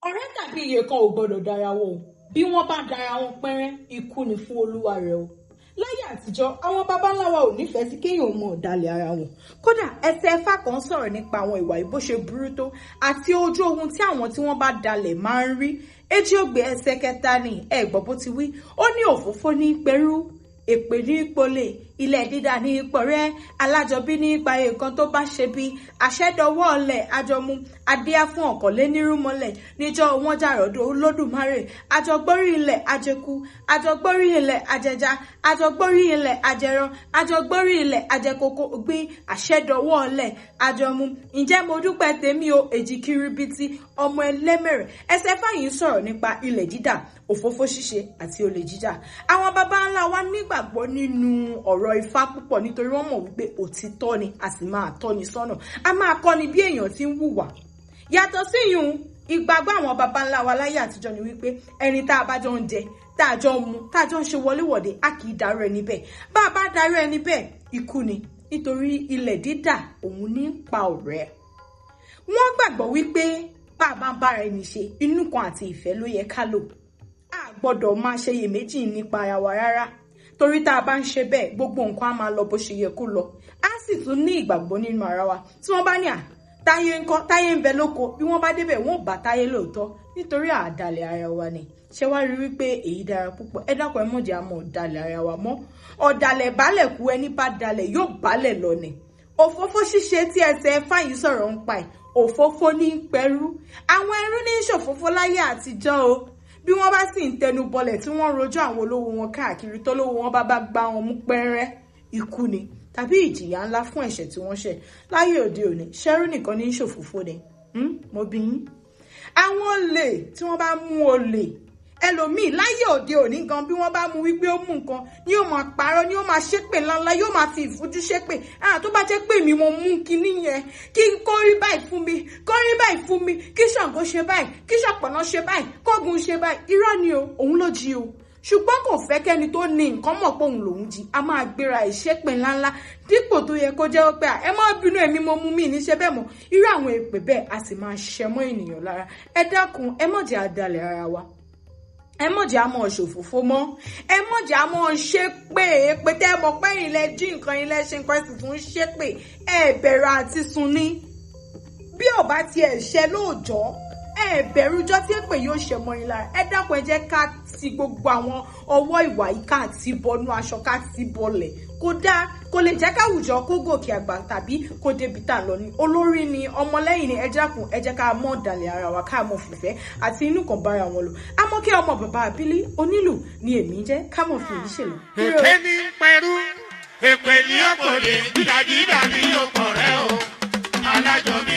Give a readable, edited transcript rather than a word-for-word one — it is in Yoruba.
Ọ̀rẹ́ tàbí iye kan ò gbọ́dọ̀ dára wọn o. Bí wọ́n bá dára wọn pẹ́rẹ́, ikú ni fún olúwa rẹ̀ o. Láyé àtijọ́, àwọn baba ńlá wa ò nífẹ̀ẹ́ sí kéèyàn mọ ọ̀dàlẹ̀ ara wọn. Kódà ẹsẹ̀ Ifá kan sọ̀rọ̀ nípa àwọn ìwà yìí bó ṣe burú tó àti ojú ohun tí àwọn tí wọ́n bá dalẹ̀ máa ń rí. Èjì ògbé ẹsẹ̀ kẹta ni ẹ gbọ́ bó ti wí. Ó ní òfófó ní pẹ̀rú, èpè ní ìpolè, ilẹ̀ dídà ní ipò rẹ̀, alájọbí ní ipa nǹkan tó bá ṣe bí, àṣẹdọwọ́ ọlẹ̀ àjọmú, adíá fún ọ̀kọ̀lénírúmọlẹ̀, níjọ́ wọn jàrọ̀dọ̀ Olódùmarè, àjọgbórí ilẹ̀ àjẹkù, àjọgbórí ilẹ̀ àjẹjà, àjọgbórí ilẹ̀ àjẹran, àjọgbórí ilẹ̀ àjẹkòkò gbin, àṣẹdọwọ́ ọlẹ̀ àjọmú. Ǹjẹ́ mo dúpẹ́ tèmi o, èjì kiribiti, ọmọ ẹlẹ́mẹ̀rẹ̀. Ẹsẹ̀ fáyín sọ̀rọ̀ nípa ilẹ̀ dídà, òfófó ṣíṣe àti olè jíjà. Àwọn baba ńlá wa nígbàgbọ́ nínú ọ̀rọ̀ Ifá púpọ̀ nítorí wọ́n mọ̀ wípé òtítọ́ ni, a sì máa tọ́ni sọ́nà. A máa kọ́ni bí èèyàn ti ń hùwà. Yàtọ̀ síyùn, ìgbàgbọ́ àwọn baba ńlá wa láyé àtijọ́ ni wípé ẹni tá a bá jọ ń jẹ, tá a jọ ń mu, tá a jọ ń ṣe wọléwọ̀de, a kì í darú ẹni bẹ́ẹ̀. Bá a bá darú ẹni bẹ́ẹ̀, ikú ni, nítorí ilẹ̀ dídà òun ní ń pa ọ̀rẹ́. Wọ́n gbàgbọ́ wípé bá a bá ń bára ẹni ṣe, inú kan àti ìfẹ́ ló yẹ ká lò. A gbọ́dọ̀ máa ṣe iyèméjì nípa ara wa rárá, torí tá a bá ń ṣe bẹ́ẹ̀, gbogbo nǹkan á máa lọ bó ṣe yẹ kó lọ. Á sì tún ní ìgbàgbọ́ nínú ara wa. Tí wọ́n bá ní à, Táyé ńkọ́, Táyé ń bẹ lóko, bí wọ́n bá débẹ̀, wọ́n ò bá Táyé lóòótọ́, nítorí àdàlẹ̀ ara wa ni. Ṣé wá rí wípé èyí dára púpọ̀? Ẹ dákun, ẹ mọ̀jẹ̀ àmọ́ ọ̀dàlẹ̀ ara wa mọ́. Ọ̀dàlẹ̀ baálẹ̀ kú, ẹni bá dalẹ̀ yóò baálẹ̀ lọ ni. Òfófó ṣíṣe tí ẹsẹ̀ Ifá yìí sọ̀rọ̀ ń pa ẹ̀, òfófó ní pẹ̀rú. Àwọn ẹrú ní ṣòfófó láyé àtijọ́ o. Bí wọ́n bá sì ń tẹnu bọlẹ̀ tí wọ́n ń rojọ́ àwọn olówó wọn káàkiri, tó lówó wọn bá bá gbá wọn mú pẹ́rẹ́, ikú ni tàbí ìjìyà ńlá fún ẹ̀ṣẹ̀ tí wọ́n ṣẹ̀. Láyé òde òní, ṣẹ́rú nìkan ní ṣòfófó ni. Mo bí yín. Àwọn olè tí wọ́n bá mú olè ẹlòmíì láyé òde òní gan, bí wọ́n bá mú wípé ó mú nǹkan ni yóò máa parọ́, ni yóò máa ṣépè ńláńlá, yóò máa fi ìfojú ṣépè. Tó bá jẹ́ pé mi mo mú kinní yẹn, kí kó rí báyìí fún mi, kó rí báyìí fún mi, kí Ṣàngó ṣe báyìí, kí Ṣọ̀pọ̀nná ṣe báyìí, kógun ṣe báyìí. Irọ́ ni o, òun ló jí o. Ṣùgbọ́n kò fẹ́ kẹ́ni tó ní nǹkan mọ̀ pé òun lòún jí. A máa gbéra ìṣépè ńláńlá dípò tó yẹ kó jẹ́ pé ẹ má bínú, èmi mo mú mi níṣẹ́ bẹ́ẹ̀ mọ́. Irú àwọn èpè bẹ́ẹ̀ a sì máa ṣẹ mọ́ ènìyàn lára. Ẹ dákun, ẹ má jẹ́ àdàlẹ̀ ara wa. Ẹ mọ̀ jẹ́ àmọ́ ṣòfófó mọ́. Ẹ mọ̀ jẹ́ àmọ́ ṣe pé èpè tẹ́ mọ̀ pé ilẹ̀ jí nǹkan, ilẹ̀ ṣe nǹkan, ẹ̀sìn tún ṣe pé ẹ bẹ̀rù àti sun ní. Bí ò bá tiẹ̀ ṣẹ lóòjọ́, ẹ bẹ̀rù ọjọ́ tí èpè yóò ṣẹ mọ́ yín lára. Ẹ dákun, ẹ jẹ́ ká ti gbogbo àwọn ọwọ́ ìwà yìí ká ti bọnú aṣọ, ká ti bọlẹ̀. Kò dáa, kò lè jẹ́ káwùjọ kó gòkè àgbà tàbí kó débi tá a lọ ni. Olórí ni, ọmọlẹ́yìn ni, ẹ dákun, ẹ jẹ́ ká mọ̀ ọ̀dàlẹ̀ ara wa, ká mọ̀ fìfẹ́ àti inú kan bára wọn lò. Àmọ́ kí ọmọ bàbá àbílí onílù ni èmi ń jẹ́, ká mọ̀ fi èyí ṣèlú. Èké ní pẹ̀rú, èpè ní òpòlè, dídàdídà ní òpò rẹ̀ o, alájọbí.